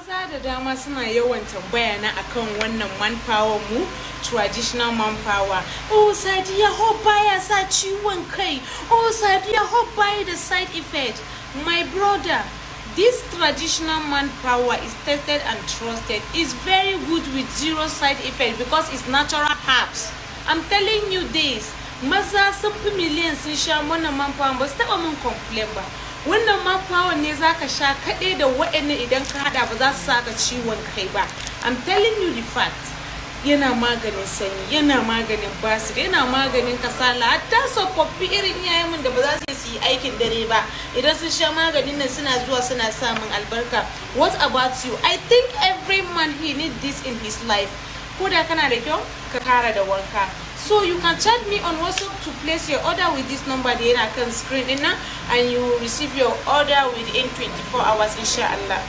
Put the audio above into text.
Maza da dama suna yawan tambaya na akan wannan manpower mu, traditional manpower. "Oh Sadiya, hope baya sa ciwon kai. Oh Sadiya, hope baya da side effect." My brother, this traditional manpower is tested and trusted. It's very good with zero side effect because it's natural herbs. I'm telling you this. Maza sun fi miliyan sun sha wannan manpower, ba su taba mun complain ba. Wannan manpower ne zaka sha kaɗai da waɗannan, idan ka hada ba za su saka ciwon kai ba. I'm telling you the fact. Yana maganin sanyi, yana maganin basir, yana maganin kasala, hatta tsofaffi irin iyayenmu da ba za su yi aikin dare ba, idan sun sha maganin nan suna zuwa suna samun albarka. What about you? I think every man, he need this in his life. Ko da kana da kyau, ka kara da wanka. So you can chat me on WhatsApp to place your order with this number da yana kan screen din nan, and you will receive your order within 24 hours, insha Allah.